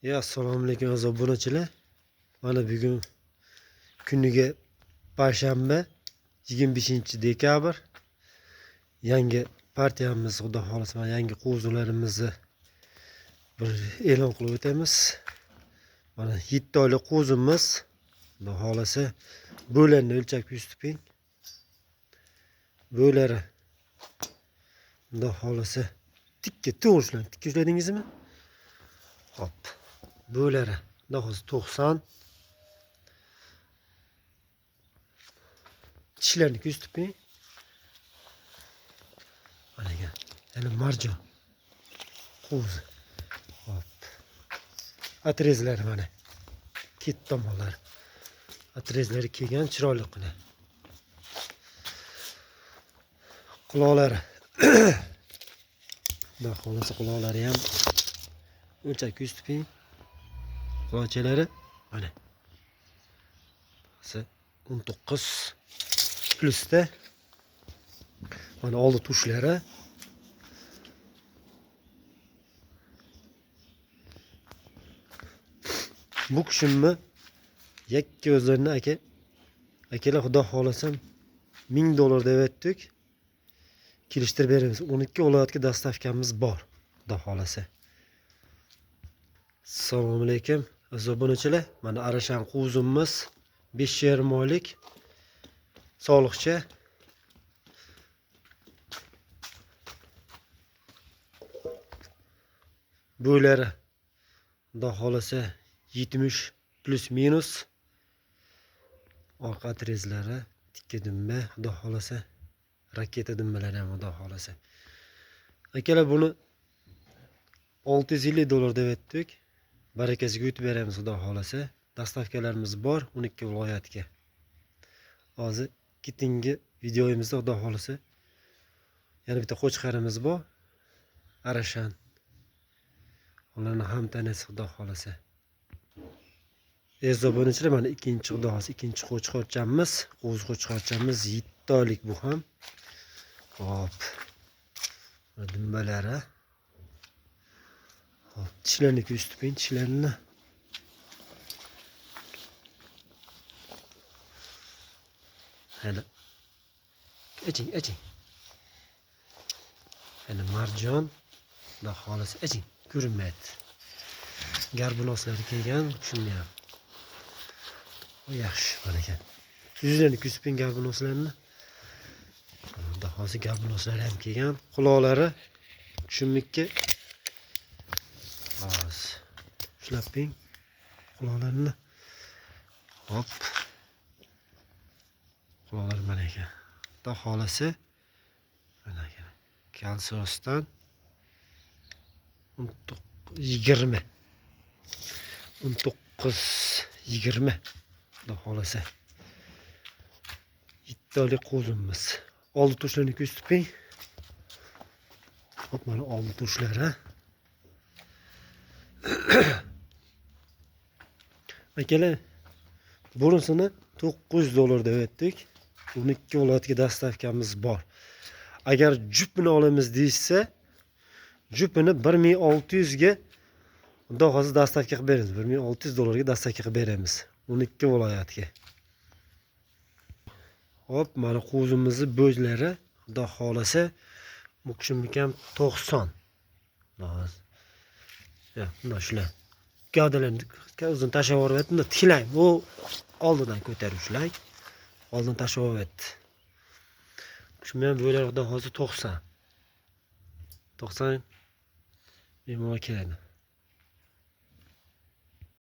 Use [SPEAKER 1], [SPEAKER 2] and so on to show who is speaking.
[SPEAKER 1] Ya assalomu alaykum aziz obunachilar. Mana bugun kuniga payshanba 25 dekabr. Yangi partiyamiz, xudo xohlasa, mana yangi qo'zilarimizni bir e'lon qilib o'tamiz. Mana 7 oylik qo'zimiz, xudo xohlasa, bo'ylarini o'lchab ko'rsatib. Bo'ylari xudo xohlasa tikka to'g'ri ushlang. Tikka ushladingizmi? Hop. Bo'ylari xudo xohlasa 90. Tishlarini ko'rsatib. Mana ekan. Yana marjon. Qo'zi. Hop. Отрез lari mana. Ket tomonlari. Отрез lari kelgan chiroyli qilib. Quloqlari. Xudo xohlasa quloqlari ham o'lchab ko'rsatib. Quloqchalari mana. 19 plusda. Mana oldi tushlari. Bu kishimni yakka o'zlarini aka akalar xudo xohlasa $1000 deb aytdik. Kelishtirib beramiz. 12 viloyatga dostavkamiz bor, xudo xohlasa. Assalomu alaykum aziz obunachilar. Mana Arashan qo'zimiz 5,5 oylik soliqcha. Bo'ylari xudo xohlasa 70 plus minus. Orqa отрез lari tikka dumba, xudo xohlasa raketa dumbalari ham xudo xohlasa. Akalar buni $650 deb aytdik. Barakasiga o'tib beramiz xudo xohlasa. Dostavkalarimiz bor 12 viloyatga. Hozir keyingi videomizda xudo xohlasa yana bitta qo'chqarimiz bor. Arashan. Ularni ham tanasi xudo xohlasa. Aziz obunachilar, mana ikkinchi xudo xohlasa ikkinchi qo'chqorchamiz, qo'zi qo'chqorchamiz 7 oylik bu ham. Hop. Dumbalari. Hop, tishlarini ko'rsatib, tishlarini. Hali. Aching, aching. Hali marjon. Xudo xohlasa, aching, ko'rinmaydi. Garbunoslari kelgan, shuni ham. O yaxshi mana ekan. Yuzlarini ko'rsatib garbunoslarni. Xudo xohlasa garbunoslari ham kelgan. Quloqlari tushunmikki. Hozir ushlab bering quloqlarini. Hop. Quloqlari mana ekan. Xudo xohlasa mana ekan. Kalsiosdan 19 20. 19 20. Xudo xohlasa. 7 oylik qo'zimiz. Oldi tushlarini ko'rsatib bering. Hop, mana oldi tushlari. Akalar, bunisini $900 deb aytdik. 12 viloyatga dostavkamiz bor. Agar jupini olamiz deyishsa, jupini 1600 ga xudo xohlasa dostavka qilib beramiz. $1600 ga dostavka qilib beramiz. 12 viloyatga. Hop, mana qo'zimizni bo'zlari xudo xohlasa bu kishimniki ham 90. Hozir. Ya, bunday shular. Gavdalarni o'zini tashlab yuboryapti. Bunda tiklang. Bu oldidan ko'tarib ushlang. Oldin tashlab yuboryapti. Shuni ham bo'ylari xudo xohlasa 90. 90 bemalol keladi.